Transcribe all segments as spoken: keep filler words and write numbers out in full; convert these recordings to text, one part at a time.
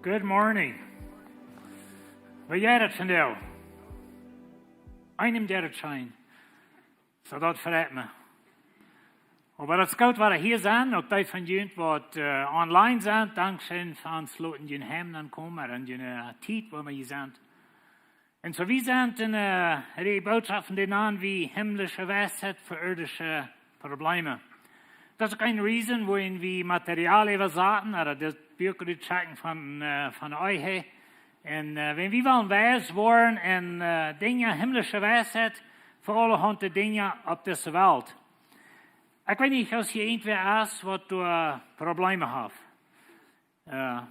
Good morning. Woo jeit et vondoag? Eenem jeit et scheen. Soo, daut freit mie. Oba daut es goot, daut jie hia sent. Uk dee von junt waut, äh, online sent, dankscheen fa ons loten jun Heim aunkomen un june Tiet, wua jie hia sent. Un soo, wie sent en, äh, de Bootschoften, dee nanen wie himmlische Weisheit fa irdische Probleme. Daut es uk een reason, wuarom wie Material äwasaten, ooda dit Buak rutschekjen von, äh, von Ehe. Un, äh, wan wie wellen weis woaren en, äh, Dinja, himmlische Weisheit fa aulahaunt Dinja opp dise Welt. Ekj weet nich, aus hia irjentwäa es, waut doa Probleme haft. Äh,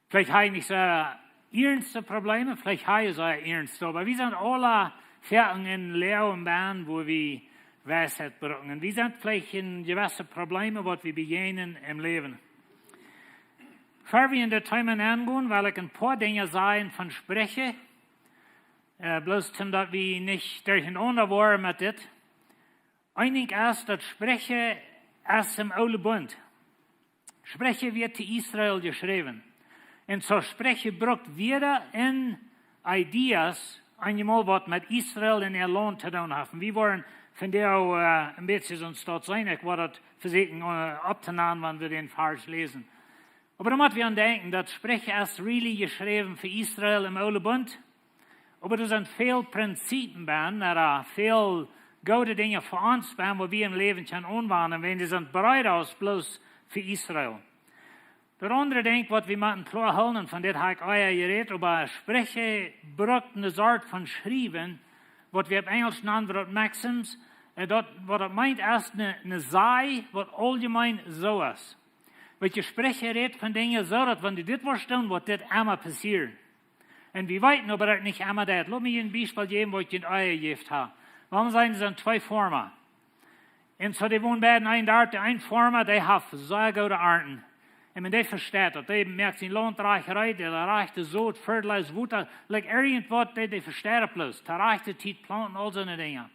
veleicht hab jie nich soo iernste Probleme, veleicht hab jie soo iernste, oba wie sent aule foaken en Läwen benn, wua wie Weisheit brucken. Un wie sent veleicht en jewesse Probleme, waut wie bejäajnen em Läwen. Ea wie en de Thema nengonen, well ekj een poa Dinja sajen von Spricha. Äh, bloos om daut wie nich derchenaunda woaren met dit. Een Dinkj es, daut Spricha es em Oolen Bunt. Spricha wort to Israel jeschräwen. Un soo Spricha brukt Wieed un Ideas, eenjemol waut met Israel un äa Launt to doonen haft. Un wie woaren vondoag, äh, een bät soo een Stoot seenen. Ekj woa daut vesieekjen, äh, opptonämen, wan wie dän Varsch läsen. Oba doa mott wie aun denkjen, daut Spricha es really jeschräwen fa Israel em Oolen Bunt. Oba doa sent väl Prinzipien benn, ooda väl goode Dinja fa ons benn, waut wie em Läwen kjennen aunwenjen, wan dee sent breeda aus bloos fa Israel. Daut aundre Dinkj, waut wie motten kloa hoolen, un von dit hab ekj ea jerät, oba Spricha brukt eene Sort von Schriewen, waut wie opp Enjlisch nanen, waut maxims, äh, daut, waut daut meent, es eene, eene Saj, waut auljemeen soo es. Weetst, Spricha rät von Dinja soo, daut wan du dit woascht doonen, woat dit emma passieren. Un wie weeten oba daut nich emma deit. Lot mie een Biespel jäwen, waut ekj en Ea jejäft hab. Wuarom sent doa twee Foarma? Un soo, dee wonen beid en een Darp, de een Foarma, dee haft sea goode Arnten. Un wan dee vesteit daut, dee moakt sien Launt rajcht reed, dee rajchte Sot, fertilizer, Wota, like irjentwaut, dee, dee vesteit daut bloos. De rajchte Tiet plaunten, aul soone Dinja.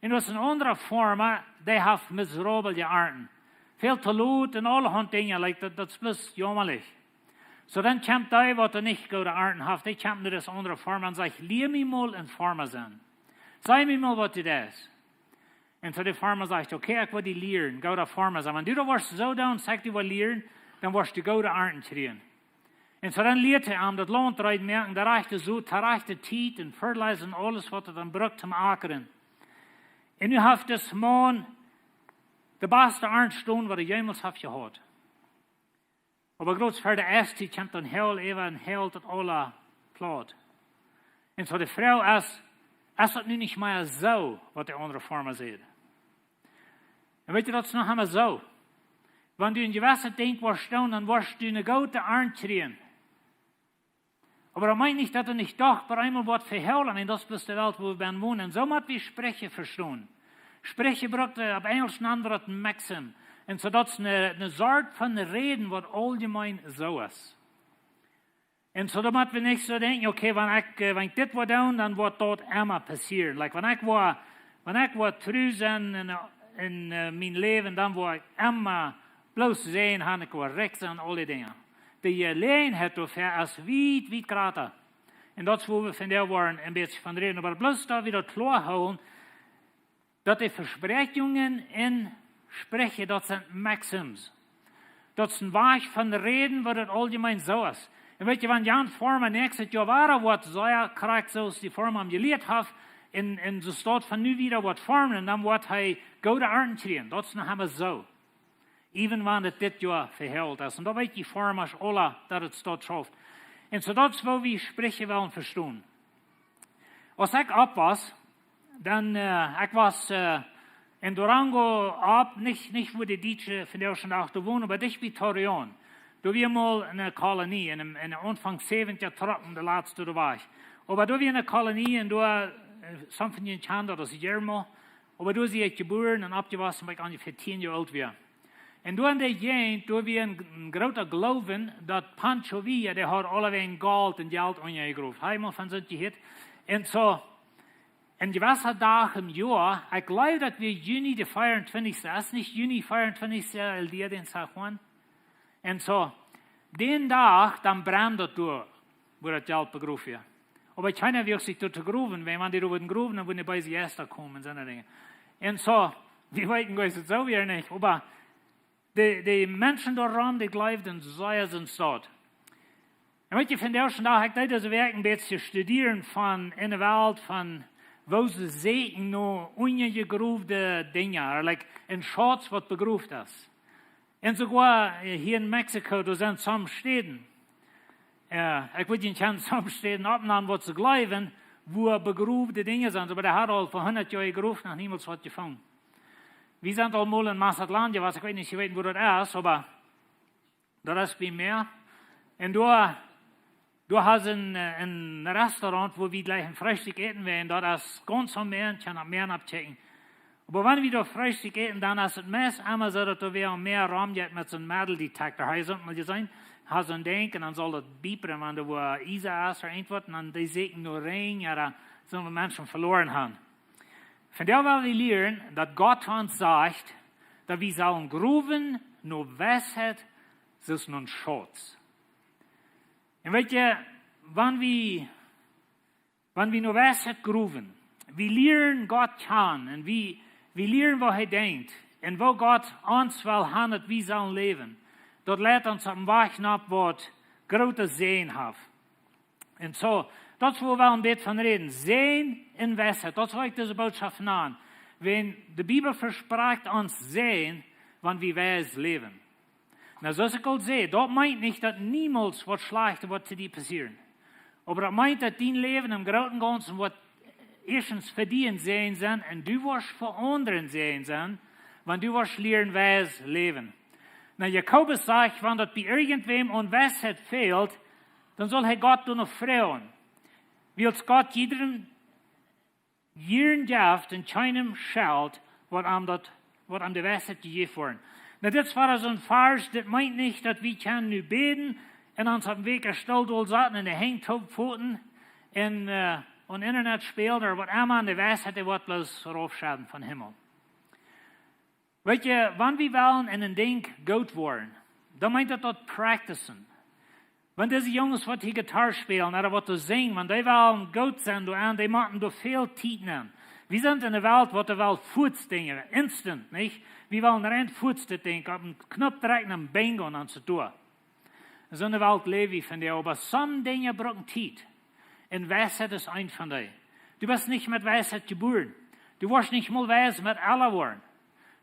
Un doa es een aundra Foarma, dee haft miserabele Arnten. Väl to lot un aulahaunt Dinja, like, daut, daut es bloos jaumalich. Soo, dan kjemt dee, waut doa nich goode Arnten haft, dee kjemt no dän aundren Foarma un sajcht: "Lia mie mol een Foarma sennen. Saj mie mol, waut dit es." Un soo de Foarma sajcht: "Okay, ekj woa die lieren, gooda Foarma sennen. Wan du daut woascht soo doonen, aus ekj die woa lieren, dan woascht du goode Arnten kjrieen." Un soo dan lieet hee am daut Launt reed moaken, de rajchte Sot, de rajchte Tiet un fertilizer un aules, waut hee dan brukt toom akren. Un nu haft dis Maun de baste Arnt stonen, waut hee jemols haft jehaut. Oba krakjt ver de Ieestiet kjemt dan Hagel äwa un hagelt daut aula plaut. Un soo de Froag es, es daut nu nich mea soo, waut de aundre Foarma säd? Un weetst, daut es noch emma soo. Wan du een jewesset Dinkj woascht doonen, dan woascht du eene goode Arnt kjrieen. Oba daut meent nich, daut doa nich doch opp eemol waut vehält. Ekj meen, daut es bloos de Welt, wua wie bennen wonen. Un soo mott wie Spricha vestonen. Spricha brukt, äh, opp Enjlisch nanen wie daut maxim. Un soo daut es eene, eene Sort von Räden, waut auljemeen soo es. Un soo, dan mott wie nich soo denkjen: "Okay, wan ekj, äh, wan ekj dit woa doonen, dan woat daut emma passieren." Like, wan ekj woa, wan ekj woa tru sennen en, en, äh, mien Läwen, dan woa ekj emma bloos seenen, han ekj woa rikj sennen, aul dee Dinja. De Jeläajenheit doafäa es wiet, wiet jrata. Un daut es, wua wie vondoag woaren een bät von räden. Oba bloos daut wie daut kloa hoolen, daut de Vespräakjungen en Spricha, daut sent maxims. Daut es een Wajch von räden, waut daut auljemeen soo es. Un weetst, wan jan Foarma näakjstet Joa wada woat, soo, jo, krakjt soo aus de Foarma am jelieet haft, un, un soo steit von nu wieda woat foarmen, un dan woat hee goode Arnten kjrieen. Daut es noch emma soo. Even wan et dit Joa vehält es. Un daut weeten de Foarma aula, daut et steit schauft. Un soo daut es, wua wie Spricha wellen vestonen. Aus ekj oppwoss, dan, äh, ekj wia, äh, en Durango opp, nich, nich wua de Dietsche vondoag dän Dach doa wonen, oba dicht bie Torreón. Doa wia mol eene Kolonie, en, en Aunfank säwentja trocken de latste doa wajch. Oba doa wia eene Kolonie un doa, äh, something in Chanda, daut es Yermo. Oba doa sie ekj jebuaren un oppjewossen, bat ekj onjefäa tieen Joa oolt wia. Un doa en dee Jäajent, doa wia een, een groota Gloowen, daut Pancho Villa, dee haud aulawäajen Golt un Jelt unjajegroft. Hab jie mol von soont jehieet? Un soo, een jewessa Dach em Joa, ekj jleew, daut wia Juni de veeauntwintichste, es nich Juni veeauntwintichste, el Día de San Juan? Un soo, dän Dach, dan brennd daut doa, wua daut Jelt begroft wia. Oba kjeena wuagd sikj doa to growen, wiels wan dee doa wudden growen, dan wudden de beese Jeista komen un soone Dinja. Un soo, wie weeten, daut soo wia nich, oba de, de Menschen doa rom, dee jleewden sea, sent doot. Un weet jie, vondoag dän Dach, ekj deed dise Wäakj een bät studieren von, enne Welt von, woo see säkjen no unjajegrowde Dinja, like, een Schauz, waut begroft es. Un soogoa, äh, hia en Mexiko, doa sent some Städen. Äh, ekj weet nich, ekj kaun some Städen oppnämen, waut see jleewen, wua begrowde Dinja sent, oba dee hauden aul fa hundat Joa jegroft, noch niemols waut jefungen. Wie sent aul mol en Mazatlán jewast, ekj weet nich, jie weeten, wua daut es, oba daut es bie Mäa. Un doa, doa haben see een, äh, een Restaurant, wua wie jlikj een Freestikj äten woaren. Daut es gaunz aum Mäa, kjenn aum Mäa aufkjikjen. Oba wan wie doa Freestikj äten, dan es daut meist emma soo, daut doa wäa aum Mäa romjeit met soon Metal Detector. Hab jie daut mol jeseenen? Hab soon Dinkj, un dan saul daut biepen, wan doa wua Iesa es ooda irjentwaut, un dan dee säkjen no Rinj, ooda soo, waut Menschen veloaren haben. Vondoag well wie lieren, daut Gott ons sajcht, daut wie sellen growen no Weisheit, soo aus no een Schauz. Un weet jie, wan wie, wan wie no Weisheit growen, wie lieren Gott kjanen un wie, wie lieren, woo hee denkjt un woo Gott ons well haben, daut wie sellen läwen, daut leit ons opp eenen Wajch nopp, waut grooten Säajen haft. Un soo, daut es, wua wie een bät von räden. Säajen un Weisheit. Daut es, woo ekj dise Bootschoft nan. Wan de Bibel vesprakjt ons Säajen, wan wie weis läwen. Nu, soo aus ekj aul säd, daut meent nich, daut niemols waut Schlajchtet woat to die passieren. Oba daut meent, daut dien Läwen em grooten Gaunzen woat ieeschtens fa die een Säajen sennen un du woascht fa aundre een Säajen sennen, wan du woascht lieren weis läwen. Nu, Jakobus sajcht, wan daut bie irjentwäm aun Weisheit fält, dan saul hee Gott doano froagen. Wiels Gott jiedrem jieren jeft un kjeenem schelt, waut am daut, waut am de Weisheit jejäft woaren. Nu, dit es wada soon Varsch, dit meent nich, daut wie kjennen nu bäden un ons opp eenen weekjen Stool dol sitten un de Henj toop foljen un, äh, opp Internet spälen ooda waut emma, un de Weisheit, dee woat bloos raufschedden vom Himmel. Weet jie, wan wie wellen en een Dinkj goot woaren, dan meent daut, daut practicen. Wan dise Junges, waut hia Gitarr spälen, ooda waut doa sinjen, wan dee wellen goot sennen doaraun, dee motten doa väl Tiet nämen. Wie sent en eene Welt, waut dee well fuaz Dinja, instant, nich? Wie wellen rein fuaz dit Dinkj, opp eenen Knoop drekjen un bingo, un dan es et doa. En soone Welt läw wie vondoag, oba some Dinja brucken Tiet. Un Weisheit es eent von dee. Du best nich met Weisheit jebuaren. Du woascht nich mol weis met elwa woaren.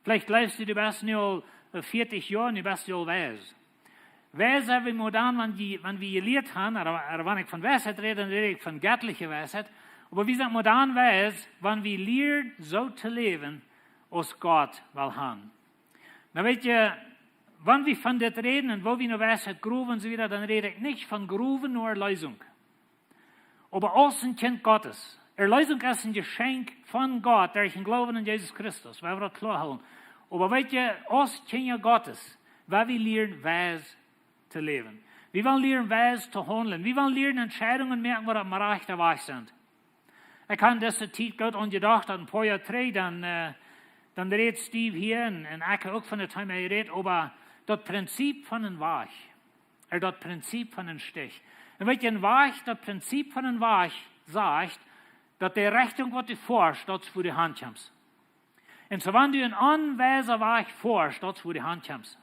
Veleicht jleefst du, du best nu aul, äh, vieetich Joa un du best aul weis. Weis sent wie mau dan, wan wie, wan wie jelieet haben, ooda, ooda wan ekj von Weisheit räd, dan räd ekj von jettliche Weisheit. Oba wie sent mau dan weis, wan wie lieren, soo to läwen, aus Gott well haben. Nu weet jie, wan wie von dit räden un woo wie no Weisheit growen un soo wieda, dan räd ekj nich von growen no Erlösung. Oba aus een Kjint Gottes. Erlösung es een Jeschenkj von Gott derch dän Gloowen aun Jesus Christus. Wie wellen daut kloa hoolen. Oba weet jie, aus Kjinja Gottes, woa wie lieren weis to läwen. Wie wellen lieren weis to haundlen. Wie wellen lieren Entscheidungen moaken, waut opp dän rajchten Wajch sent. Ekj hab dise Tiet goot aun jedocht, daut een poa Joa trigj, dan, äh, dan räd Steve hia un, un ekj uk von daut Thema jerät, oba daut Prinzip von een Wajch. Ooda daut Prinzip von een Stich. Un weet jie, een Wajch, daut Prinzip von een Wajch sajcht, daut de Rechtunk, waut du foascht, daut es, wua du hankjemst. Un soo, wan du een onweisen Wajch foascht, daut es, wua du hankjemst.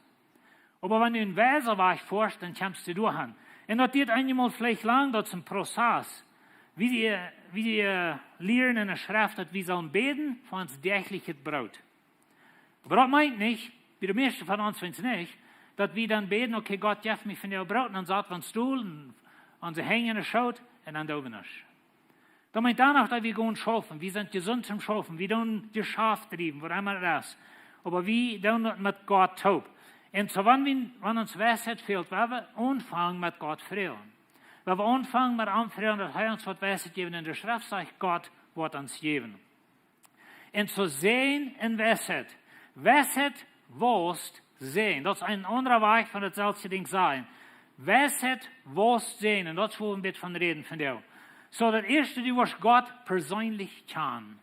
Oba wan du een weisen Wajch foascht, dan kjemst du doa han. Un daut diat eenjemol veleicht lang, daut es een Prozess. Wie, äh, wie, äh, lieren en de Schreft, daut wie sellen bäden fa ons däachlichet Broot. Oba daut meent nich, bie de mieeschte von ons, weens nich, daut wie dan bäden, okay, Gott, jeff mie vondoag Broot, un dan saten wie ons dol un onse Henj en de Schoot un dan doonen wie nuscht. Daut meent dan noch, daut wie gonen schaufen, wie sent jesunt toom schaufen, wie doonen Jeschaft driewen, waut emma daut es. Oba wie doonen daut met Gott toop. Un soo, wan wie, wan ons Weisheit fält, woa wie aunfangen met Gott froagen. Woa wie aunfangen met am froagen, daut hee ons waut Weisheit jäwen. En de Schreft sajcht, Gott woat ons jäwen. Un soo Säajen un Weisheit. Weisheit wausst Säajen. Daut es een aundra Wajch von daut selwje Dinkj sajen. Weisheit wausst Säajen. Un daut es, wua wie een bät von räden vondoag. Soo, daut ieeschte, du woascht Gott perseenlich kjanen.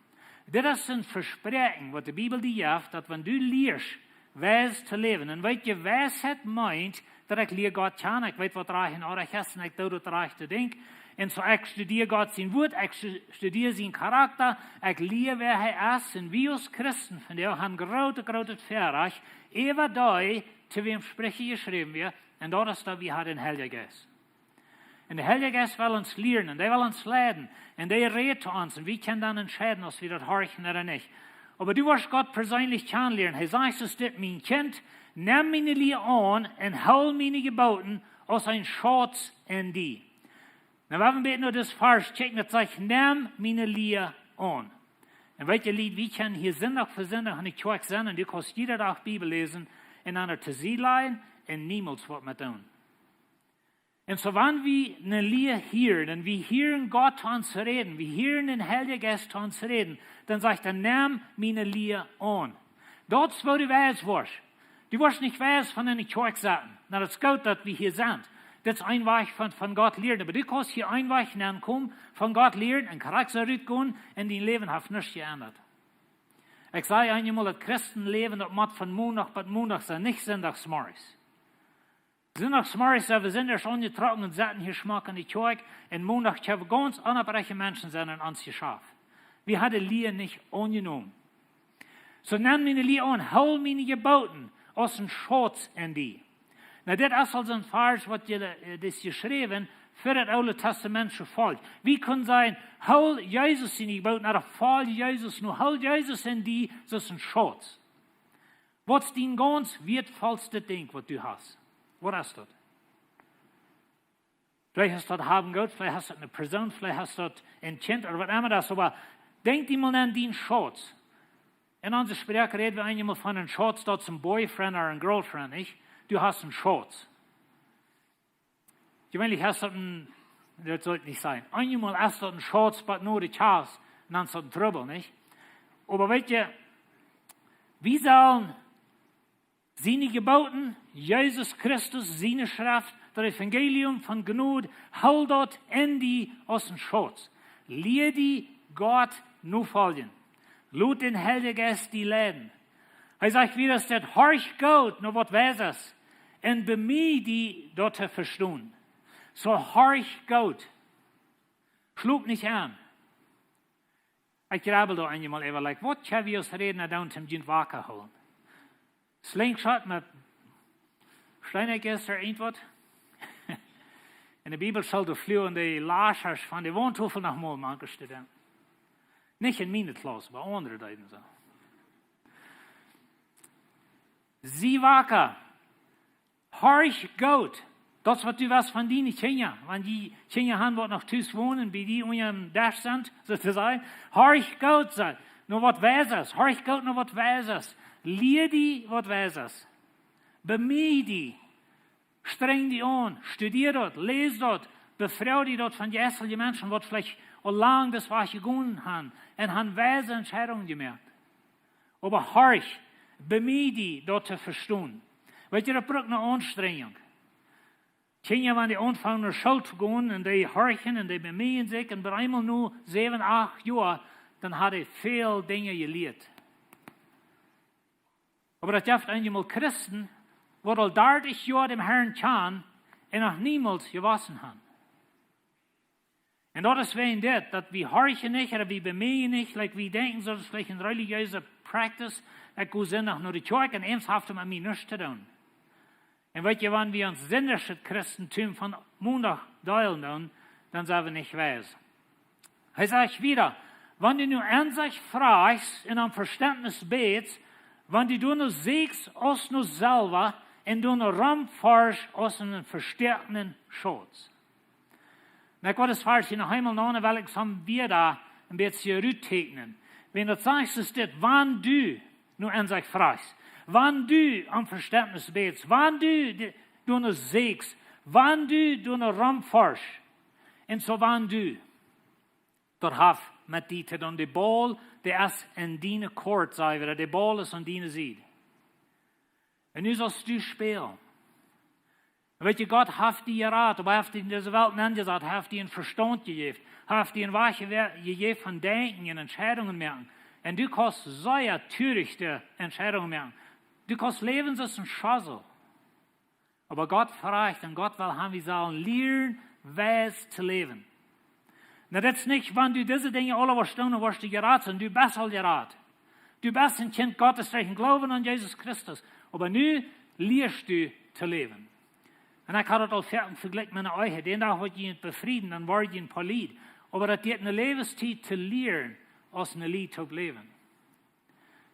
Dit es een Vespräakjen, waut de Bibel die jeft, daut wan du lieescht weis to läwen. Un weet jie, Weisheit meent, Daut ekj lia Gott kjanen, ekj weet waut rajcht un orrajcht es un ekj doo daut rajchte Dinkj. Un soo ekj studia Gott sien Wuat, ekj stu-, studia sienen Karakta, ekj lia wäa hee es. Un wie aus Christen vondoag haben groote, groote Väarajcht, äwa dee, to wäm Spricha jeschräwen wia, un daut es daut wie haben dän Heiljen Jeist. Un de Heilje Jeist well ons lieren, un dee well ons leiden, un dee rät to ons, un wie kjennen dan entscheiden, aus wie daut horchen ooda nich. Oba du woascht Gott perseenlich kjanen lieren. Hee sajcht: "Soo dit, mien Kjint, nemm miene Lia aun un hool miene Jeboten aus een Schauts en die." Nu, wie haben bät no dis Varsch kjikjen, daut sajcht: "Nemm miene Lia aun." Un weet jie, Lied, wie kjennen hia Sindach fa Sindach enne Kjoakj sennen, un du kaust jieda Dach Bibel läsen un aun de Sied lajen un niemols waut met doonen. Un soo, wan wie eene Lia hieren, un wie hieren Gott to ons räden, wie hieren dän Heiljen Jeist to ons räden, dan sajcht hee: "Nemm miene Lia aun." Daut es woo du wies woascht. Du woascht nich wies von enne Kjoakj sennen. Nu, daut es goot, daut wie hia sent. Daut es een Wajch von, von Gott lieren. Oba du kaust hia een Wajch nenkomen, von Gott lieren un krakjt soo rutgonen un dien Läwen haft nuscht jeendat. Ekj saj eenjemol, daut Christenläwen, daut mott von Mondach bat Mondach sennen, nich Sindachsmorjes. Sindachsmorjes sent wie Sindach aunjetrocken un sitten hia schmock enne Kjoakj. Un Mondach kjenn wie gaunz onopprechte Menschen sennen en ons Jeschaft. Wie haben de Lia nich aunjenomen. "Soo nemm miene Lia aun, hool miene Jeboten aus een Schauts en die." Nu, dit es aulsoo een Varsch waut je, äh, dit es jeschräwen fa daut Oole Testament sien Volkj. Wie kjennen sajen: "Hool Jesus siene Jeboten, ooda foll Jesus, nu hool Jesus en die, soo aus een Schauts." Waut es dien gaunz wieetvollstet Dinkj waut du hast? Waut es daut? Veleicht es daut Haben un Goot, veleicht es daut eene Persoon, veleicht es daut een Kjint ooda waut emma daut es, oba denkj die mol aun dien Schauts. En onse Sproak räden wie eenjemol von een Schauts, daut es een boyfriend ooda een girlfriend, nich? Du hast een Schauts. Jeweenlich es daut een, daut saul ekj nich sajen. Eenjemol es daut een Schauts, oba nich de Kjast, un dan es daut een Trubbel, nich? Oba weet jie, wie sellen siene Jeboten, Jesus Christus, siene Schreft, daut Evangelium von Jnod, hool daut en die aus een Schauts. Lia die Gott nofoljen. Lot dän Heiljen Jeist die leiden. Hee sajcht wieda, daut horch goot no waut wies es, un bemieej die daut to vestonen. Soo horch goot. Schlop nich aun. Ekj grabbel doa eenjemol äwa, like, waut kjenn wie aus Rädna doonen, om junt waka hoolen? Slingshot met Steenekjes ooda irjentwaut? En de Bibel sajcht, doa fluagen de Laschasch von de Waundtofel noch mol, manche Studenten. Nich en miene Klauss, oba aundre deeden soo. Sie waka. Horch goot. Daut es waut du west von diene Kjinja. Wan dee Kjinja haben waut noch tus wonen, bie die unja dän Desch sent, soo to sajen. Horch goot, sajcht. No waut wies es. Horch goot no waut wies es. Lia die waut wies es. Bemieej die. Strenj die aun. Studia daut. Läs daut. Befroag die daut von jeistelje Menschen, waut veleicht aul lang daut Wajch jegonen haben un haben wiese Entscheidungen jemoakt. Oba horch, bemieej die daut to vestonen. Weet jie, daut brukt eene Aunstrenjunk. Kjinja, wan dee aunfangen no School to gonen un dee horchen un dee bemieejen sikj un bie eemol no säwen, acht Joa, dan haben dee väl Dinja jelieet. Oba daut jeft eenjemol Christen, waut aul dartich Joa dän Herrn kjanen un noch niemols jewossen haben. Un daut es wäajen dit, daut wie horchen nich, ooda wie bemieejen nich, like, wie denkjen, daut es veleicht eene relijeese Practice, ekj go Sindach no de Kjoakj un eent haft met mie nuscht to doonen. Un weet jie, wan wie ons sindachstet Christentum von Mondach deelen doonen, dan sent wie nich wies. Hee sajcht wieda: "Wan du no Ensecht frajchst un om Vestentnis bätst, wan du doano sieekjst aus no Selwa un doano romforschst aus no eenen vestäakjenden Schauts." Nu, ekj well daut Varsch hia noch eemol nämen, well ekj soo wieda een bät rutteekjnen. Wan daut sajcht, es dit: "Wan du no Ensecht frajchst, wan du om Vestentnis bätst, wan du de-, doano sieekjst, wan du doano romforschst." Un soo, wan du, daut haft met die to doonen. De Baul, dee es en diene Court, saj wie, de Baul es aun diene Sied. Un nu saust du spälen. Weet jie, Gott haft die jerat, oba haft die en dise Welt nenjesat, haft die een Vestaunt jejäft, haft die een Wajch jewe-, jejäft von denkjen un Entscheidungen moaken. Un du kaust sea törichte Entscheidungen moaken. Du kaust läwen soo aus een Schossel. Oba Gott frajcht un Gott well haben, wie sellen lieren, weis to läwen. Na, daut es nich, wan du dise Dinja aule woascht doonen, woascht du jerat sennen. Du best aul jerat. Du best een Kjint Gottes derch dän Gloowen aun Jesus Christus. Oba nu lieescht du to läwen. Un ekj haud daut aul foaken vejlikjt met eene Ehe. Dän Dach woat jie befrieden, dan woat jie een poa Lied. Oba daut jeft eene Läwenstiet to lieren, aus eene Lied to läwen.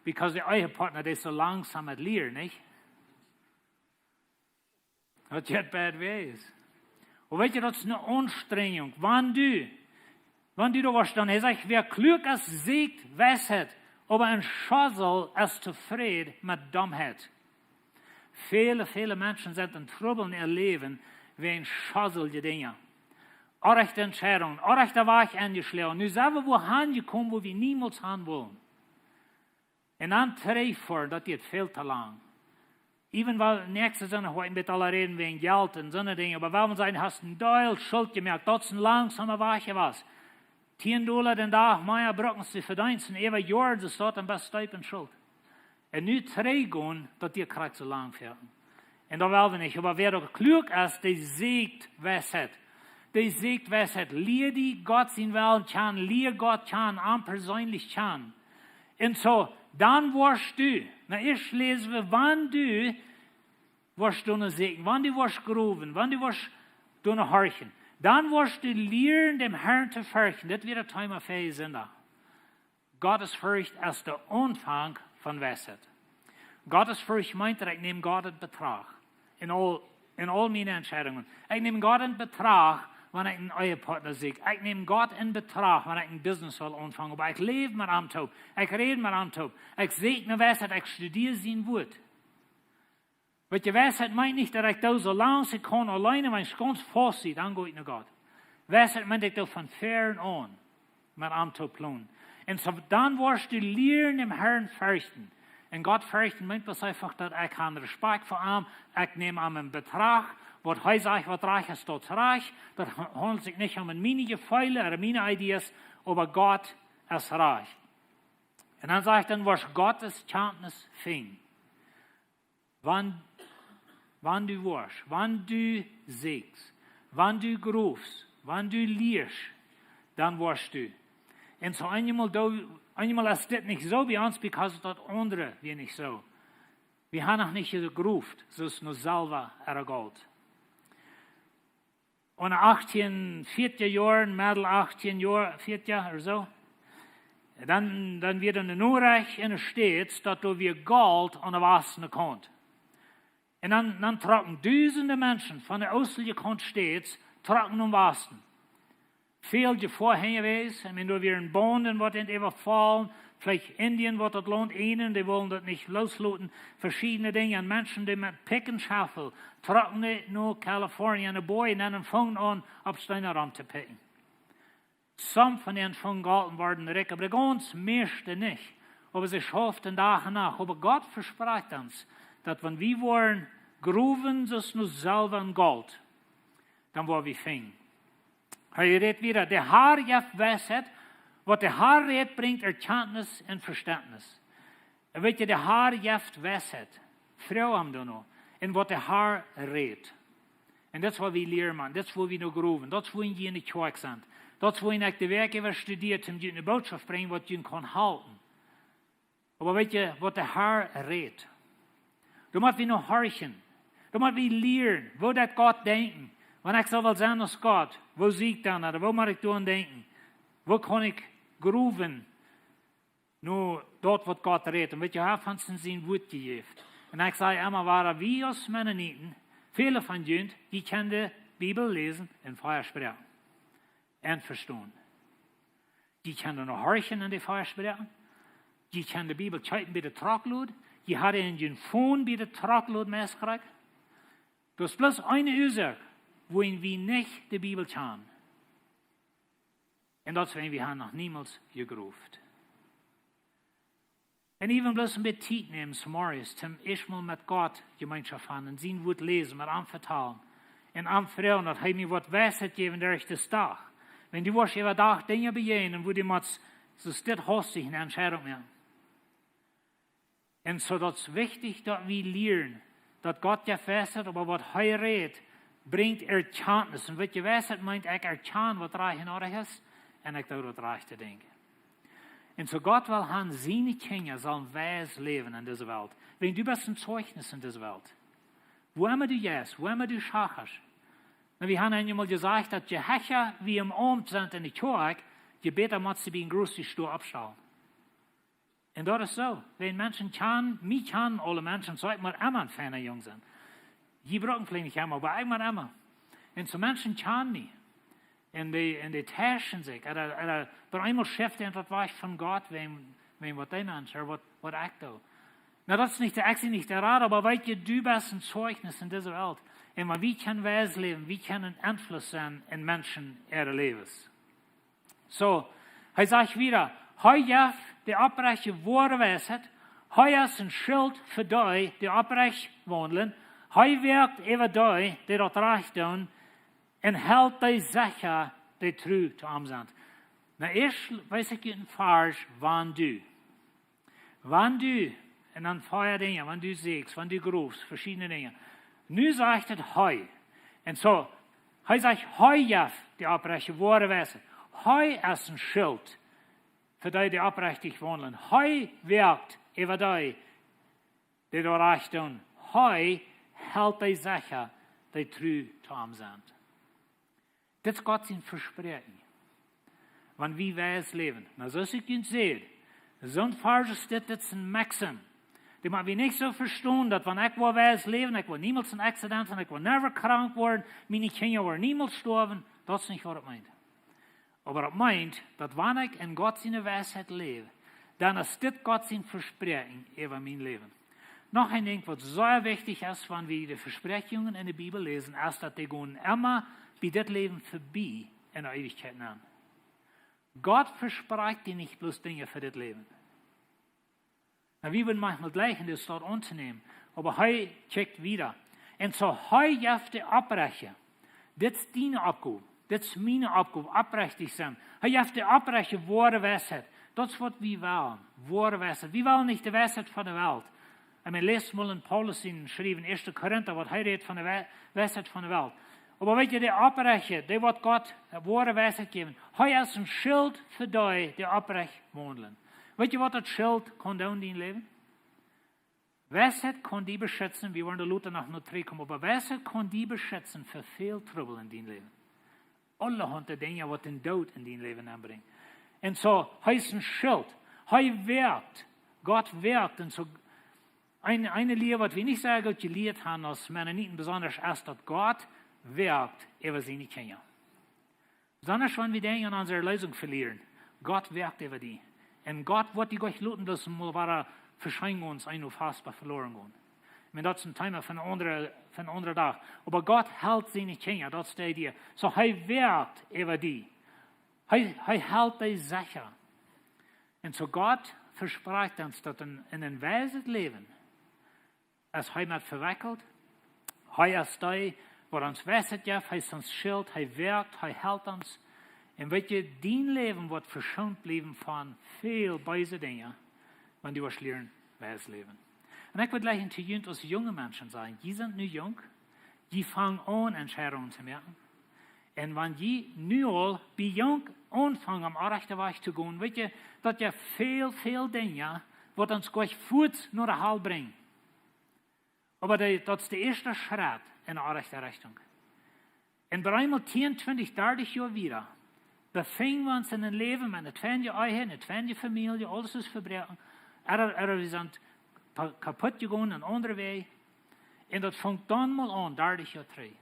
Because de Ehepartner, dee es soo langsom met lieren, nich? Daut jeit beid Wäaj. Oba weetst du, daut es eene Aunstrenjunk. Wan du, wan du doa woascht, dan, hee sajcht, wäa kluak es, sieekjt Weisheit, oba een Schosel es tofräd met Dommheit. Väle, väle Menschen sent en Trubbel en äa Läwen wäajen schoselje Dinja. Orrajchte Entscheidungen, orrajchte Wajch enjeschloagen. Nu sent wie wua han jekomen, wua wie niemols han wullen. Un dan trigj foaren, daut jeit väl to lang. Even wan näakjste Sindach woa ekj met aule räden wäajen Jelt un soone Dinja, oba wan wie sajen, hast een Deel Schult jemoakt, daut es een langsoma Wajch jewast. Tieen Dolla dän Dach mea bruken aus du vedeenst, un äwa Joaren es daut dan best deep en Schult. Un nu trigj gonen, daut jeit krakjt soo lang foaken. Un daut well wie nich, oba wäa doa kluak es, dee sieekjt Weisheit. Dee sieekjt Weisheit. Lia die Gott sienen Wellen kjanen, lia Gott kjanen, am perseenlich kjanen. Un soo, dan woascht du, na, ieescht läs wie, wan du woascht doano sieekjen, wan du woascht growen, wan du woascht doano horchen, dan woascht du lieren, däm Herrn to ferchten. Daut wia daut Thema fa disen Sindach. Gottesfurcht es de Aunfank von Weisheit. Gottesfurcht meent, daut ekj näm Gott en Betracht en aul, en aul miene Entscheidungen. Ekj näm Gott en Betracht, wan ekj een Ehepartner sieekj. Ekj näm Gott en Betracht, wan ekj een Business well aunfangen. Oba ekj läw met am toop. Ekj räd met am toop. Ekj sieekj no Weisheit. Ekj studia sien Wuat. Weetst du, Weisheit meent nich, daut ekj doo soo lang aus ekj kaun auleen, wan ekj gaunz faust sie, dan go ekj no Gott. Weisheit meent, ekj doo von väaren aun met am to plonen. Un soo, dan woascht du lieren, däm Herrn ferchten. Un Gott ferchten meent bloos eefach, daut ekj ha Respakjt fa am, ekj näm am en Betracht, waut hee sajcht, waut rajcht es, daut es rajcht. Daut ha-, haundelt sikj nich om miene Jefeelen ooda miene Ideas, oba Gott es rajcht. Un dan sajcht, dan woascht Gott siene Kjantnis finjen. Wan, wan du woascht, wan du sieekjst, wan du growst, wan du lieescht, dan woascht du. Un soo eenjemol doo-, eenjemol es dit nich soo bie ons, because daut aundre wia nich soo. Wie haben noch nich jegroft, soo aus no Selwa ooda Golt. En de achtieen vieetja Joaren, Medel achtieen Joa, vieetja ooda soo, dan, dan wia doa een Norecht en de States, daut doa wia Golt aun de wastende Kaunt. Un dan, dan trocken dusende Menschen von de oostelje Kaunt States, trocken no Wasten. Väl Jefoa jewast, ekj meen, doa wieren Baunden, waut an äwafollen, veleicht Indien, waut daut Launt eejenden, dee wullen daut nich loosloten. Veschiedne Dinja, un Menschen, dee met Pick un Schaufel trocken no Kalifornien, en de Boajen, un fungen aun, opp Steena rom to pikjen. Some von an fungen Golt un worden rikj, oba de gaunz mieeschte nich. Oba see schauften Dach un Nacht. Oba Gott vesprakjt ons, daut wan wie woaren growen, soo aus no Selwa un Golt, dan woa wie finjen. Hee rät wieda, de Herr jeft Weisheit, waut de Herr rät, brinjt Erkjantnis un Vestentnis. Un weetst du, de Herr jeft Weisheit. Froag am doano. Un waut de Herr rät. Un daut es waut wie lieren, Maun. Daut es wua wie no growen. Daut es wua wie en de Kjoakj sent. Daut es wua ekj de Wäakj äwa studia, om junt eene Bootschoft brinjen, waut junt kaun halpen. Oba weetst du, waut de Herr rät? Doa mott wie no horchen. Doa mott wie lieren, woo deit Gott denkjen. Wan ekj soo well sennen aus Gott, woo sie ekj dan? Ooda woo mott ekj dan denkjen? Woo kaun ekj growen no daut, waut Gott rät? Un weetst du, hee haft ons en sien Wuat jejäft. Un ekj saj emma wada, wie aus Mennoniten, väle von junt, jie kjennen de Bibel läsen en vea Sproaken. Un vestonen. Jie kjennen no horchen en de vea Sproaken. Jie kjennen de Bibel kjeepen bie de Truckload. Jie haben en jun Phone bie de Truckload meist krakjt. Daut es bloos eene Uasoak, wuarom wie nich de Bibel kjennen. Un daut es, wiels wie haben noch niemols jegroft. Un even bloos een bät Tiet nämen, zemorjes, toom ieescht mol met Gott Jemeenschoft haben un sien Wuat läsen, met am vetalen. Un am froagen, daut hee mie waut Weisheit jeft derch dän Dach. Wan du woascht äwa Dach Dinja bejäajnen, wua du motst, soo es dit haustich eene Entscheidunk moaken. Un soo daut es wichtich, daut wie lieren, Daut Gott jeft Weisheit, oba waut hee rät, brinjt Erkjantnis. Un waut jeft Weisheit meent, ekj erkjan waut rajcht un oajch es, un ekj doo daut rajchte Dinkj. Un soo Gott well han, siene Kjinja sellen weis läwen en dise Welt. Wan du best een Zeichnis en dise Welt. Wua emma du jeist, wua emma du schachst. Nu, wie haben eemol jesajcht, daut je hecha wie em Aumt sent en de Kjoakj, je bäta mott wie bie een grocery store oppstalen. Un daut es soo. Wan Menschen kjanen, mie kjanen aule Menschen, soo ekj mott emma een feina Jung sennen. Jie brucken veleicht nich emma, oba ekj mott emma. Un soo Menschen kjanen mie. Un dee, un dee täuschen sikj. Ooda, ooda, oba eemol schauft eena daut wajch von Gott, wan, wan waut dee Mensch, ooda waut, waut ekj doo. Nu, daut es nich de, ekj sie nich de Rot, oba weetst du, du best een Zeichnis en dise Welt. Un wan wie kjennen weis läwen, wie kjennen een Enfluss sennen en Menschen äare Läwes. Soo, hee sajcht wieda, hee jeft de Opprechte woare Weisheit, hee es een Schilt fa dee, dee opprecht waundlen, hee woakt äwa dee, dee daut rajcht doonen, un helt dee secha, dee tru to am sent. Nu, ieescht wees ekj junt een Varsch, wan du. Wan du, un dan vea Dinja, wan du sitst, wan du groofst, veschiedne Dinja. Nu sajcht et hee. Un soo, hee sajcht, hee jeft de Opprechte woare Weisheit. Hee es een Schilt fa dee, dee opprecht waundlen. Hee woakt äwa dee, dee daut rajcht doonen. Hee helt dee secha, dee tru to am sent. Dit es Gott sien Vespräakjen. Wan wie weis läwen. Nu, soo aus ekj junt säd, soon Varsch es dit, dit es een Maxim. Dee mott wie nich soo vestonen, daut wan ekj woa weis läwen, ekj woa niemols een Accident han, ekj woa never krank woaren, miene Kjinja woaren niemols stoawen, daut es nich waut et meent. Oba et meent, daut wan ekj en Gott siene Weisheit läw, dan es dit Gott sien Vespräakjen äwa mien Läwen. Noch een Dinkj, waut sea wichtich es, wan wie de Vespräakjungen en de Bibel läsen, es, daut dee gonen emma bie dit Läwen vebie en de Eewichkjeit nenn. Gott vesprakjt die nich bloos Dinja fa dit Läwen. Nu, wie wudden maunchmol jleichen, dit soo auntonämen, oba hee kjikjt wieda. Un soo, hee jeft de Opprechte. Dit es diene Oppgow. Dit es miene Oppgow, opprechtich sennen. Hee jeft de Opprechte woare Weisheit. Daut es waut wie wellen, woare Weisheit. Wie wellen nich de Weisheit von de Welt. Un wie läsen mol en Paulus sien Schriewen, ieeschte Korinta, waut hee rät von de We-, Weisheit von de Welt. Oba weetst du, de Opprechte, dee woat Gott woare Weisheit jäwen. Hee es een Schilt fa dee, dee opprecht waundlen. Weetst du, waut daut Schilt kaun doonen en dien Läwen? Weisheit kaun die beschitzen, wie woaren doa lota noch no trigj komen, oba Weisheit kaun die beschitzen fa väl Trubbel en dien Läwen. Aulahaunt Dinja, waut dän Doot en dien Läwen aunbrinjt. Un soo, hee es een Schilt. Hee woakt. Gott woakt. Un soo, een, eene Lia, waut wie nich soo goot jelieet haben aus Mennoniten besonda, es, daut Gott woakt äwa siene Kjinja. Besonda wan wie denkjen aun onse Erlösung velieren. Gott woakt äwa die. Un Gott woat die nich loten, daut mol woare Veschenjungen ons een Dach veloren gonen. Ekj meen, daut es een Thema fa een aundra, fa een aundra Dach. Oba Gott helt siene Kjinja, daut es de Idee. Soo, hee woakt äwa die. Hee, hee helt die secha. Un soo Gott vesprakjt ons, daut en, en een weiset Läwen es hee met vewekjelt. Hee es dee, waut ons Weisheit jeft, hee es ons Schilt, hee woakt, hee helt ons. Un weetst du, dien Läwen woat veschoont bliewen von väl beese Dinja, wan du woascht lieren weis läwen. Un ekj wudd jleichen to junt aus junge Menschen sajen, jie sent nu junk, jie fangen aun Entscheidungen to moaken. Un wan jie nu aul bie junk aunfangen, om oajchte Wajch to gonen, weetst du, daut jeft väl, väl Dinja, waut ons jlikj fuaz no de Hal brinjen. Oba dee, daut es de ieeschte Schrett en de rajchte Rechtunk. Un bie eemol tieen, twintich, dartich Joa wieda, befinjen wie ons en een Läwen met eene twinje Ehe, eene twinje Famielje, aules es vebroaken, ooda, ooda wie sent pa-, kaput jegonen en aundre Wäaj. Un daut fangt dan mol aun, dartich Joa trigj.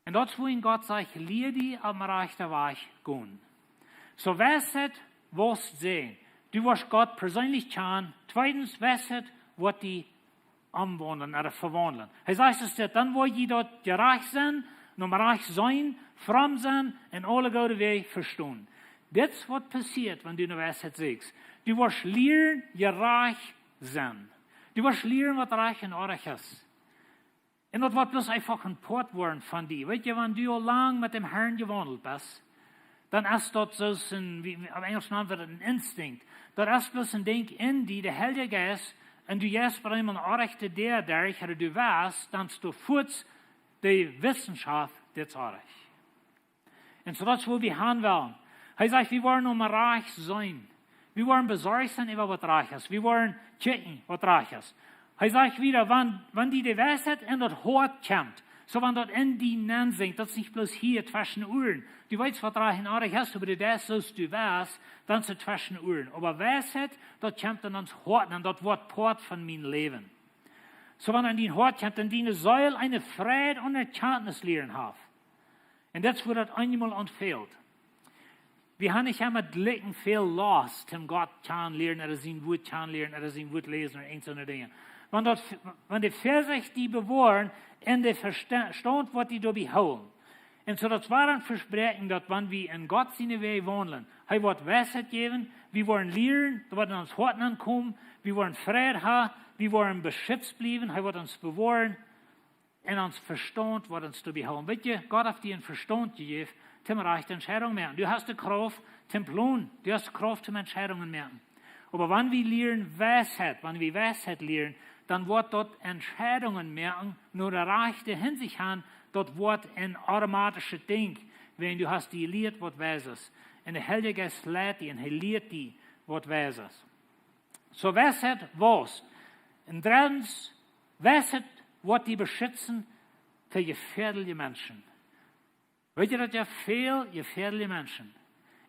Un daut es, wua Gott sajcht, lia die aum rajchten Wajch gonen. Soo, Weisheit woat die, du woascht Gott perseenlich kjanen. Tweedens, Weisheit woat die omwaundlen, ooda vewaundlen. Hee sajcht, es dit, dan woa jie doa jerajcht sennen, nom rajcht sennen, fromm sennen un aule goode Wäaj vestonen. Dit es waut passieet, wan du no Weisheit sieekjst. Du woascht lieren jerajcht sennen. Du woascht lieren, waut rajcht un oajch es. Un daut woat bloos eefach een Poat woaren von die. Weetst du, wan du aul lang met däm Herrn jewaundelt best, dan es daut soo aus een, wie, opp Enjlisch nant wie daut een instinct. Daut es bloos een Dinkj en die, de Heilje Jeist, un du jeist bie eemol ne orrajchte Däa derch, ooda du west, dan es doa fuaz de Wissenschaft, dit es orrajcht. Un soo daut es, wua wie han wellen. Hee sajcht, wie woaren om rajcht sennen. Wie woaren besorcht sennen äwa waut rajcht es. Wie woaren kjikjen, waut rajcht es. Hee sajcht wieda, wan, wan die de Weisheit en daut Hoat kjemt, soo wan daut en die nenn sinkjt, daut es nich bloos hia tweschen de Uaren. Du weetst, waut rajcht un orrajcht es, oba du deist soo aus du west, dan es et tweschen de Uaren. Oba Weisheit, daut kjemt en ons Hoat nenn, daut woat Poat von mien Läwen. Soo wan en dien Hoat kjemt, en diene Seel eene Freid un Erkjantnis lieren haft. Un daut es, wua daut eenjemol aun fält. Wie han nich emma jlikj väl Lust, om Gott kjanen lieren, ooda sien Wuat kjanen lieren, ooda sien Wuat läsen, ooda eent soone Dinja. Wan daut, wan de Väasecht die bewoaren, en de Versta-, Verstand woat die doabie hoolen. Un soo daut es een Vespräakjen, daut wan wie en Gott siene Wäaj waundlen, hee woat Weisheit jäwen, wie woaren lieren, daut woat en ons Hoat aunkomen, wie woaren Freid haben, wie woaren beschützt bliewen, hee woat ons bewoaren, un ons Verstand woat ons doabie hoolen. Weetst, Gott haft die een Verstand jejäft, om rajchte Entscheidungen moaken. Du hast de Krauft om planen, du hast de Krauft om Entscheidungen moaken. Oba wan wie lieren Weisheit, wan wie Weisheit lieren, dan woat daut Entscheidungen moaken, no de rajchte Hinsicht gonen, daut woat een automatischet Dinkj, wan du hast die jelieet waut weis es. Un de Heilje Jeist leit die un hee lieet die waut weis es. Soo Weisheit wausst. Un dreddens, Weisheit woat die beschitzen fa jefäadelje Menschen. Weetst, daut jeft väl jefäadelje Menschen.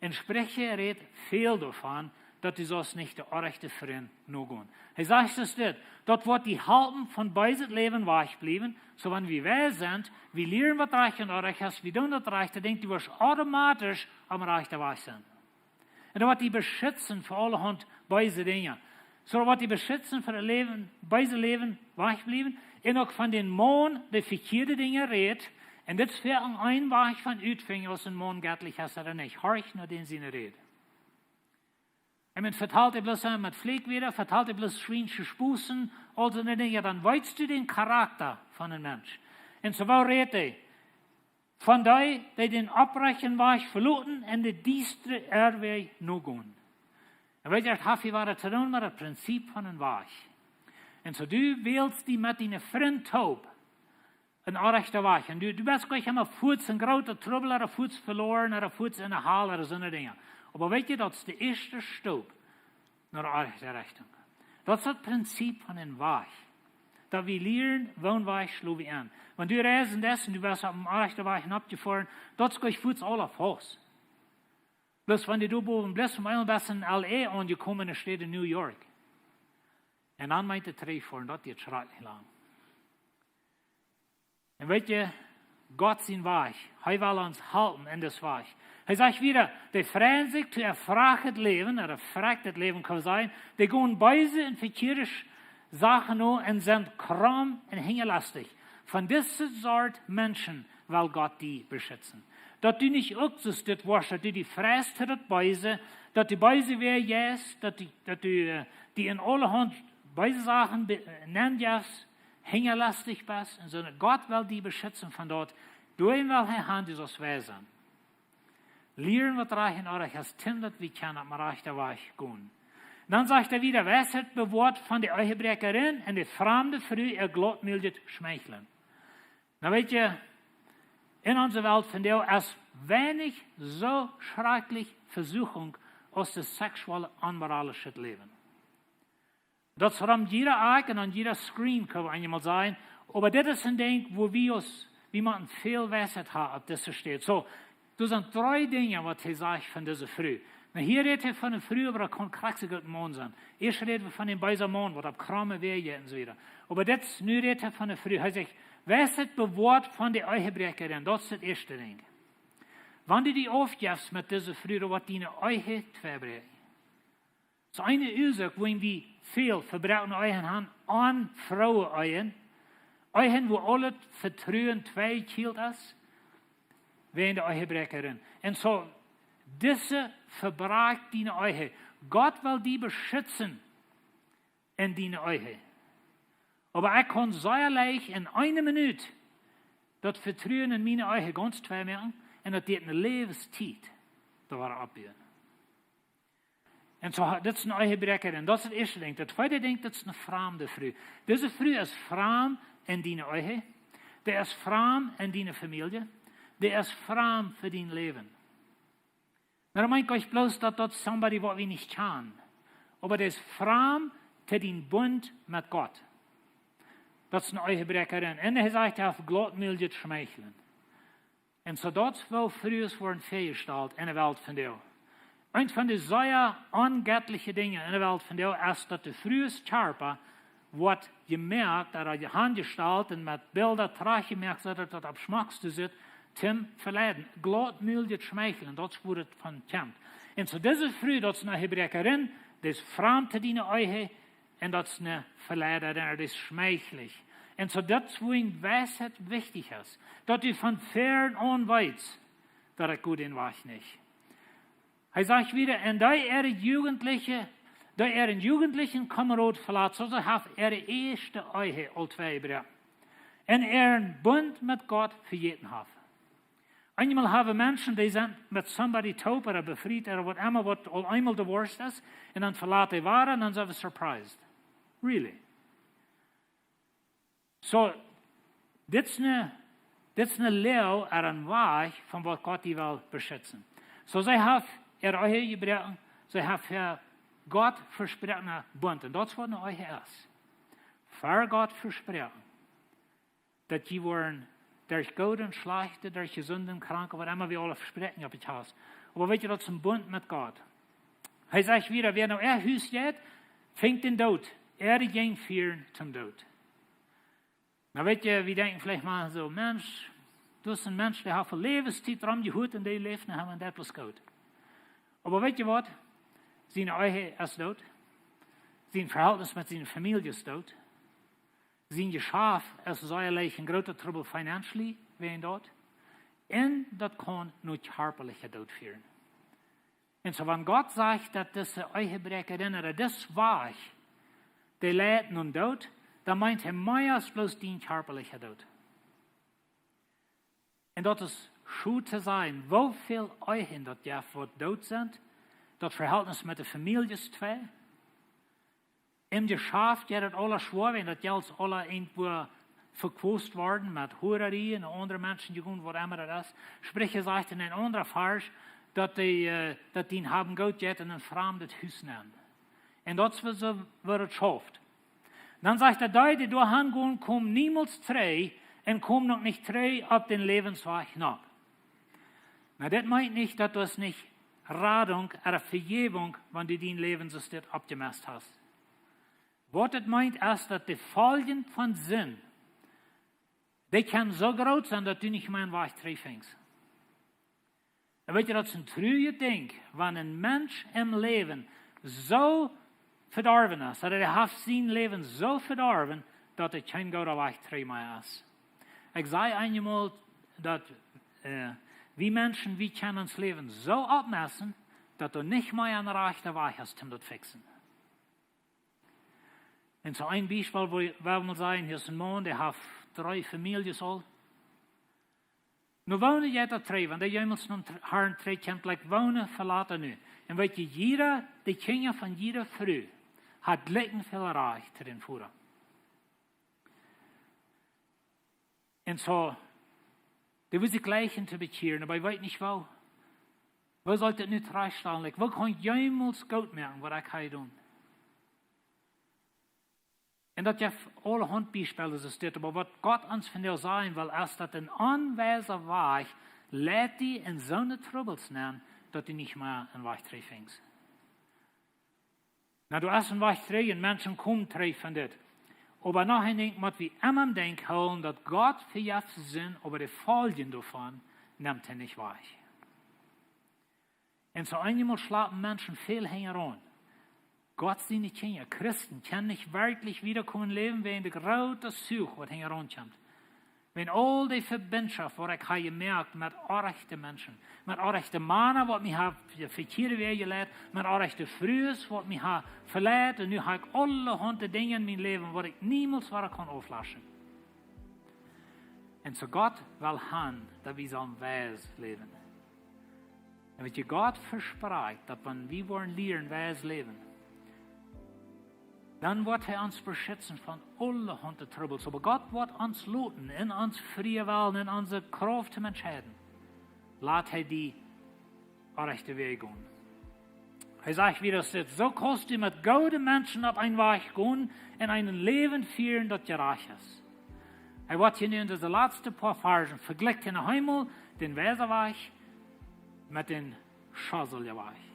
Un Spricha rät väl doavon, daut du saust nich de orrajchte Frind nogonen. Hee sajcht soo dit, daut woat die halpen von beeset Läwen wajchbliewen, soo wan wie weis sent, wie lieren waut rajcht un orrajcht es, wie doonen daut rajchte Dinkj, du woascht automatisch aum rajchten Wajch sennen. Un daut woat die beschitzen fa aulahaunt beese Dinja. Soo daut woat die beschitzen fa daut Läwen, beese Läwen wajchbliewen. Un uk von dän Maun, dee vekjieede Dinja rät. Un dit es fa een, een Wajch von utfinjen, aus een Maun jettlich es ooda nich. Horch no dän siene Räd. Un wan vetalt hee bloos met Fläkjwäda, vetalt hee bloos schwiensche Sproaken, aul soone Dinja, dan weetst du dän Charakta von een Mensch. Un soo woo rät hee? Von dee, dee dän opprechten Wajch veloten un de diestre Errwäaj nogonen. Un weetst, daut haft hia waut to doonen met daut Prinzip von een Wajch. Un soo du wälst die met diene Frind toop een orrajchten Wajch. Un du, du best nich emma fuaz en grooten Trubbel, ooda fuaz veloaren, ooda fuaz en de Hal, ooda soone Dinja. Oba weetst, daut es de ieeschte Staup no de rajchte Rechtunk. Daut es daut Prinzip von een Wajch. Daut wie lieren, woon Wajch schlo wie aun. Wan du reisen deist un du woascht opp een rajchten Wajch oppjefoaren, daut es nich fuaz aula faust. Bloos wan du doa bowen blifst, om een bät en L A aunjekomen, enne Staut New York. Un dan meent et trigjfoaren, daut diet schrakjlich lang. Un weetst, Gott sien Wajch, hee well ons halpen en disen Wajch. Hee sajcht wieda, dee freien sikj to äa frachet Läwen, ooda frachet Läwen kaun wie sajen, dee gonen beese un vekjieede Sachen no un sent kromm un hinjalastich. Von dise Sort Menschen well Gott die beschitzen. Daut du nich uk soo dit woascht, daut du die freist fa daut Beese, daut du beese Wäaj jeist, daut du, daut du, äh, die en aulahaunt beese Sachen be-, äh, nenjefst, hinjalastich best, un soo, Gott well die beschitzen von daut. Doaromm well hee haben, du saust weis sennen. Lieren waut rajcht un orrajcht es, om daut wie kjennen opp dän rajchten Wajch gonen. Dan sajcht hee wieda, Weisheit bewoat von de Ehebräakjerin un de framde Fru äa glautmiljet Schmeicheln. Nu weetst, en onse Welt vondoag es weinich soo schrakjlich Vesuchunk aus daut seksuelle onmoralische Läwen. Daut es rom jieda Akj un aun jieda Screen, kjenn wie eemol sajen. Oba dit es een Dinkj, wua wie ons, wie motten väl Weisheit haben opp dise Städ. Soo, doa sent dree Dinja, waut hee sajcht von dise Fru. Nu, hia rät hee von eene Fru, oba daut kaun krakjt soo goot een Maun sennen. Ieescht räd wie von dän beesen Maun, waut opp kromme Wäaj jeit un soo wieda. Oba dit, nu rät hee von eene Fru. Hee sajcht, Weisheit bewoat von de Ehebräakjerin. Daut es daut ieeschte Dinkj. Wan du die aufjefst met dise Fru, dan woat diene Ehe tweibräakjen. Daut es eene Uasoak, wuarom wie väl vebroakne Ehen haben, aun Frueehen, Ehen, wua aul daut Vetruen tweijehilt es, wäajen de Ehebräakjerin. Un soo, dise vebrakjt diene Ehe. Gott well die beschitzen en diene Ehe. Oba ekj kaun sea leicht en eene Minut daut Vetruen en miene Ehe gaunz tweimäaken un daut diet eene Läwenstiet doa woat oppbuen. Un soo, dit es een Ehebräakerin. Daut es daut ieeschte Dinkj. Daut tweede Dinkj, daut es eene framde Fru. Dise Fru es fram en diene Ehe. Dee es fram en diene Famielje. Dee es fram fa dien Läwen. Nu, dan meen ekj nich bloos daut daut somebody waut wie nich kjanen. Oba dee es fram to dien Bunt met Gott. Daut es eene Ehebräakerin. Un hee sajcht, hee haft glautmuljet Schmeicheln. Un soo daut es woo Frues woaren väajestalt en de Welt vondoag. Eent von de sea onjettliche Dinja en de Welt vondoag es daut de Frues Kjarpa woat jemoakt, ooda aunjestalt un met Bilda trajchtjemoakt, soo daut daut opp schmockste sitt, toom veleiden. Glautmuljet Schmeicheln, daut es wua daut von kjemt. Un soo dise Fru, daut es eene Ehebräakerin, dee es fram to diene Ehe, un daut es eene Veleiderin, daut es schmeichlich. Un soo daut es wua Weisheit wichtich es. Daut du von väaren aun weetst, daut ekj go dän Wajch nich. Hee sajcht wieda, un dee äare jugendliche, dee äaren jugendlichen Kamerad velat, soo see haft äare ieeschte Ehe aul twei jebroaken. Un äaren Bunt met Gott vejäten haft. Eenjemol haben Menschen, dee sent met somebody toop ooda befriet ooda waut emma, waut aul eemol divorced es, un dan velat dee wada un dan sent see surprised. Really? Soo, dit es eene, dit es eene Läa ooda een Wajch von waut Gott die well beschitzen. Soo, see haft äare Ehe jebroaken, see haft äa Gott vesproakna Bunt. Un daut es waut eene Ehe es. Ver Gott vesproaken. Daut jie woaren derch Goot un Schlajcht, derch Jesunt un Krank, waut emma wie aule vespräakjen opp daut Hus. Oba weetst du, daut es een Bunt met Gott. Hee sajcht wieda, wäa no äa Hus jeit, finjt dän Doot. Äa Jung fieren toom Doot. Nu weetst du, wie denkjen veleicht mau soo, Mensch, daut es een Mensch, dee haft fa Läwenstiet romjehuat un dee läft nu emma un daut es goot. Oba weetst du waut? Siene Ehe es doot. Sien Vehältnis met siene Famielje es doot. Sien Jeschaft es sea leicht en grooten Trubbel financially wäajen daut. Un daut kaun no kjarpalichen Doot fieren. Un soo, wan Gott sajcht, daut dise Ehebräakerin ooda dis Wajch, dee leit nom Doot, dan meent hee mea aus bloos dien kjarpalichen Doot. Un daut es scheen to seenen, woo väl Ehen daut jeft, waut doot sent, daut Vehältnis met de Famieljes twei, em Jeschaft jeit daut aules schwoa, wan daut Jelt aula irjentwua vekoft woat met Huararie un aundre Menschen jegonen, waut emma daut es. Spricha sajcht en een aundren Varsch, daut dee, äh, daut dee haben Gott jeit en een framdet Hus nenn. Un daut es woo see, woo daut schauft. Dan sajcht hee, dee, dee doa han gonen, komen niemols trigj un komen uk nich trigj opp dän Läwenswajch nopp. Nu, dit meent nich, daut daut nich Radunk ooda Vejäwunk, wan du dien Läwen soo steit oppjemest hast. Waut et meent, es, daut de Foljen von Sind, dee kjennen soo groot sennen, daut du nich mea een Wajch trigj finjst. Un weetst du, daut es een truajet Dinkj, wan een Mensch em Läwen soo vedorwen es, daut hee haft sien Läwen soo vedorwen, daut doa kjeen gooda Wajch trigj mea es. Ekj säd eenmol, daut, äh, wie Menschen, wie kjennen ons Läwen soo oppmessen, daut doa nich mea een rajchta Wajch es, om daut to fixen. Un soo een Biespel, wua, wua wie mol sajen, hia es een Maun, dee haft dree Famieljes aul. Nu wonen jeit daut trigj, wan dee jemols nom tr-, Harn trigj kjemt, like, wonen velat hee nu. Un weetst du, jieda, de Kjinja von jiede Fru haft jlikj väl Rajcht to dän Voda. Un soo, dee wia sikj jlikj to bekjieren, oba hee weet nich woo. Woo saul ekj daut nu trajchtstalen? Like, woo kaun ekj jemols goot moaken waut ekj hia doo? Un daut jeft aulahaunt Biespels, soo aus dit, oba waut Gott ons vondoag sajen well, es daut een onweisa Wajch leit die en soone Trubbels nenn, daut du nich mea een Wajch trigj finjst. Nu, du hast een Wajch trigj un Menschen komen trigj von dit. Oba noch een Dinkj mott wie emma em Denkj hoolen, daut Gott vejeft Sind, oba de Foljen doavon nemt hee nich wajch. Un soo eenjemol schlapen Menschen väl hinjaraun. Gott siene Kjinja, Christen, kjennen nich werkjlich wada komen em Läwen wäajen de groote Suach, waut hinjaraun kjemt. Wäajen aul dee Vebindschoft, waut ekj hab jemoakt met orrajchte Menschen, met orrajchte Mana, waut mie haben vekjieede Wäaj jeleit, met orrajchte Frues, waut mie haben veleit, un nu hab ekj aulahaunt Dinja en mien Läwen, waut ekj niemols wada kaun auflauschen. Un soo Gott well han, daut wie sellen weis läwen. Un weet jie, Gott vesprakjt daut, wan wie woaren lieren weis läwen, dan woat hee ons beschitzen von aulahaunt Trubbels. Oba Gott woat ons loten en ons frieen Wellen, en onse Krauft to entscheiden. Lat hee die opp de rajchte Wajch gonen. Hee sajcht wieda, daut soo kaust du met goode Menschen opp een Wajch gonen un een Läwen fieren, daut jerajcht es. Hee woat hia nu en dise latste poa Varschen vejlikjt, en eemol dän weisen Wajch met dän schozzeljen Wajch.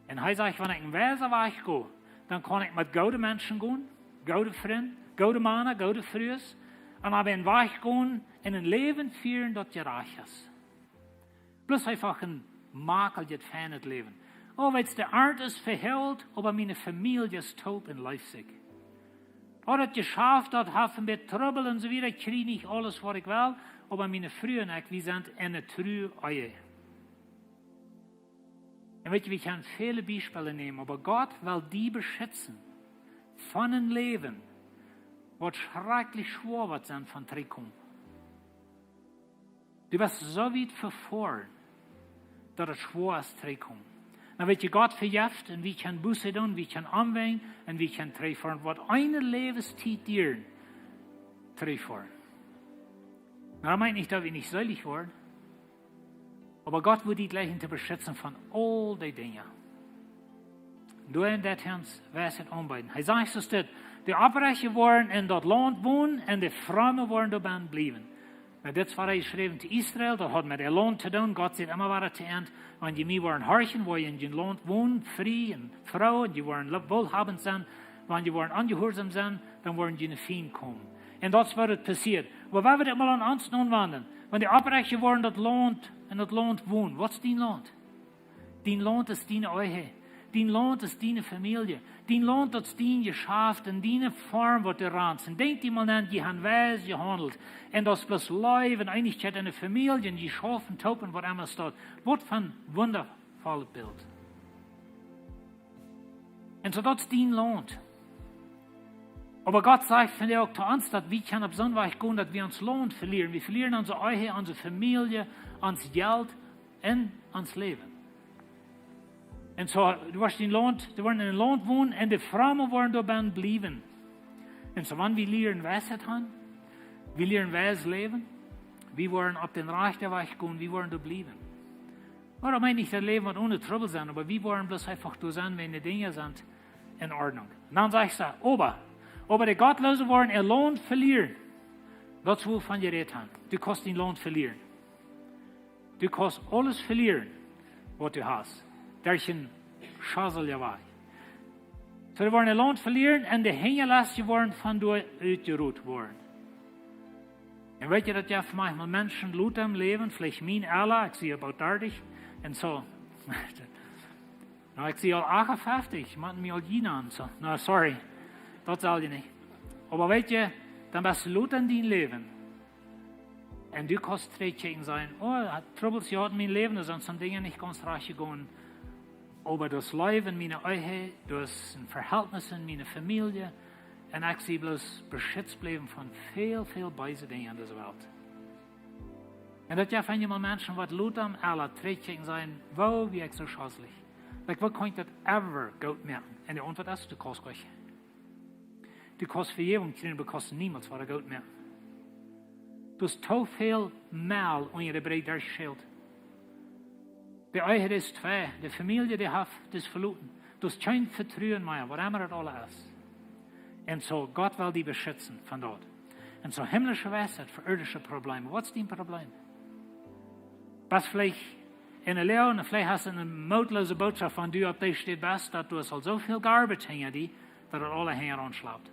Un hee sajcht, wan ekj een weisen Wajch go, dan kaun ekj met goode Menschen gonen, goode Frind, goode Mana, goode Frues, un opp een Wajch gonen un een Läwen fieren, daut jerajcht es. Bloos eefach een makeljet, feinet Läwen. O, weetst, de Arnt es vehält, oba miene Famielje es toop un leeft sikj. O, daut Jeschaft, daut haft een bät Trubbel un soo wieda, ekj kjrie nich aules, waut ekj well, oba miene Fru un ekj, wie sent en eene true Ehe. Un weet jie, wie kjennen väle Biespels nämen, oba Gott well die beschitzen von een Läwen, waut schrakjlich schwoa woat sennen von trigjkomen. Du best soo wiet vefoaren, daut et schwoa es trigjkomen. Dan weet jie, Gott vejeft un wie kjennen Buße doonen, wie kjennen omwenjen un wie kjennen trigjfoaren. Waut eene Läwenstiet dieren, trigjfoaren. Nu, daut meent nich, daut wie nich seelich woaren. Oba Gott woat die jlikjen to beschitzen von aul dee Dinja. Doa en daut Hus woat et aunbeeden. Hee sajcht soo dit: De Opprechte woaren en daut Launt wonen un de Fromme woaren doabennen bliewen. Nu, dit es waut hee schreef to Israel, daut haud met äa Launt to doonen. Gott säd emma wada to an: Wan jie mie woaren horchen, woa jie en jun Launt wonen, frie un froo, un jie woaren lo-, woolhabent sennen. Wan jie woaren onjehuarsom sennen, dan woaren june Fiend komen. Un daut es waut passieet. Oba wan wie dit mol aun ons aunwenjen, wan de Opprechte woaren daut Launt, en daut Launt wonen. Waut es dien Launt? Dien Launt es diene Ehe. Dien Launt es diene Famielje. Dien Launt, daut es dien Jeschaft un diene Foarm, waut du raunst. Un denkj die mol no, jie haben weis jehaundelt. Un daut es bloos Leew un Eenichkjeit en de Famielje, un jie schaufen toop un waut emma es daut. Waut fa een wundavollet Bilt. Un soo, daut es dien Launt. Oba Gott sajcht vondoag uk to ons, daut wie kjennen opp soon Wajch gonen, daut wie ons Launt velieren. Wie velieren onse Ehe, onse Famielje, ons Jelt un ons Läwen. Un soo, du woascht en Launt, du woascht en een Launt wonen un de Fromme woaren doabennen bliewen. Un soo, wan wie lieren Weisheit haben, wie lieren weis läwen, wie woaren opp dän rajchten Wajch gonen, wie woaren doa bliewen. Oba daut meent nich, daut Läwen woat one Trubbel sennen, oba wie woaren bloos eefach doa sennen, wan de Dinja sent en Ordnunk. Un dan sajcht hee, oba, oba de Gottloose woaren äa Launt velieren. Daut es, wua wie von jerät haben. Du kaust dien Launt velieren. Du kaust aules velieren, waut du hast. Derch een schozzeljen Wajch. Soo, dee woaren äa Launt velieren un de Hinjalestje woaren von doa utjerot woaren. Un weet jie, daut jeft maunchmol Menschen lota em Läwen, veleicht mien Ella, ekj sie about dartich, un soo. Nu, ekj sie aul achtundfeftich, ekj mott mie aul jieren aun, soo. Nu, sorry. Daut saul je nich. Oba weet jie, dan best du lota en dien Läwen. Un du kaust trigjkjikjen un sajen: O, Trubbels jehaut en mien Läwen, doa sent some Dinja nich gaunz rajcht jegonen. Oba daut Läwen en miene Ehe, daut es een Vehältnis en miene Famielje. Un ekj sie bloos beschitzt jebläwen von väl, väl beese Dinja en dise Welt. Un daut jeft eenjemol Menschen, waut lota em Ella trigjkjikjen un sajen: Woo wia ekj soo schozzelich? Like, woo kunn ekj daut ever goot moaken? Un de Auntwuat es: Du kaust nich. Du kaust Vejäwunk kjrieen, oba du kaust niemols wada goot moaken. Du hast too väl Mäl unja de Bräd derchjeschält. De Ehe es twei, de Famielje, dee haft die veloten. Du hast kjeen Vetruen mea, waut emma daut aules es. Un soo, Gott well die beschitzen von daut. Un soo, himlische Weisheit fa irdische Probleme. Waut es dien Problem? Best veleicht en de Loag, un veleicht hast du eene mootloose Botschaft, wan du opp dee Städ best, daut du hast aul soo väl garbage hinja die, daut daut aules hinjaraun schlapt.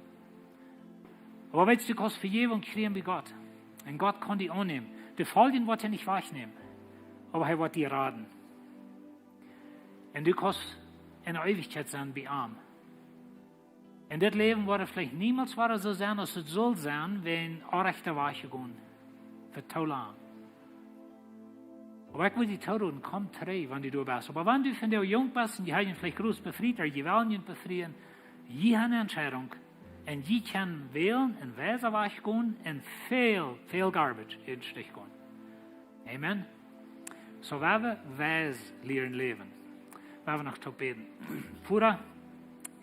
Oba weetst, du kaust Vejäwunk kjrieen bie Gott. Un Gott kaun die aunnämen. De Foljen woat hee nich wajchnämen. Oba hee woat die raden. Un du kaust en de Eewichkjeit sennen bie am. Un dit Läwen woat veleicht niemols wada soo sennen, aus et saul sennen, wan du opp dän rajchten Wajch jegonen best. Fa too lang. Oba ekj well die toroden, komm trigj, wan du doa best. Oba wan du vondoag junk best un jie haben veleicht groot befriet, ooda jie wellen junt befrieen, jie haben eene Entscheidunk. Un jie kjennen wälen, een weisen Wajch gonen un väl, väl garbage en de Stich gonen. Amen. Soo woa wie weis lieren läwen. Woa wie noch toop bäden. Voda,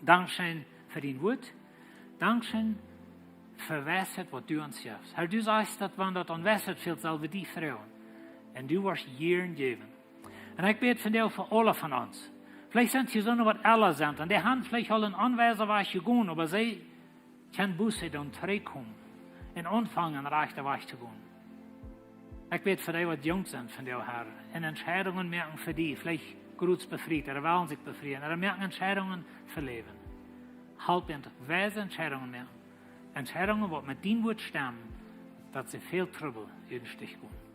dankscheen fa dien Wuat. Dankscheen fa Weisheit, waut du ons jefst. Herr, du sajchst, daut wan daut aun Weisheit fält, sell wie die froagen. Un du woascht jieren jäwen. Un ekj bäd vondoag fa aule von ons. Veleicht sent hia soone, waut ella sent, un dee han veleicht aul een onweisen Wajch jegonen, oba see kjennen Buße doonen, trigjkomen un aunfangen, een rajchten Wajch to gonen. Ekj bäd fa dee, waut junk sent vondoag, Herr, un Entscheidungen moaken fa die, veleicht jrod befriet, ooda wellen sikj befrieen, ooda moaken Entscheidungen fa Läwen. Halp an, weise Entscheidungen moaken. Entscheidungen, waut met dien Wuat stemmen, daut see väl Trubbel ut dän Stich gonen.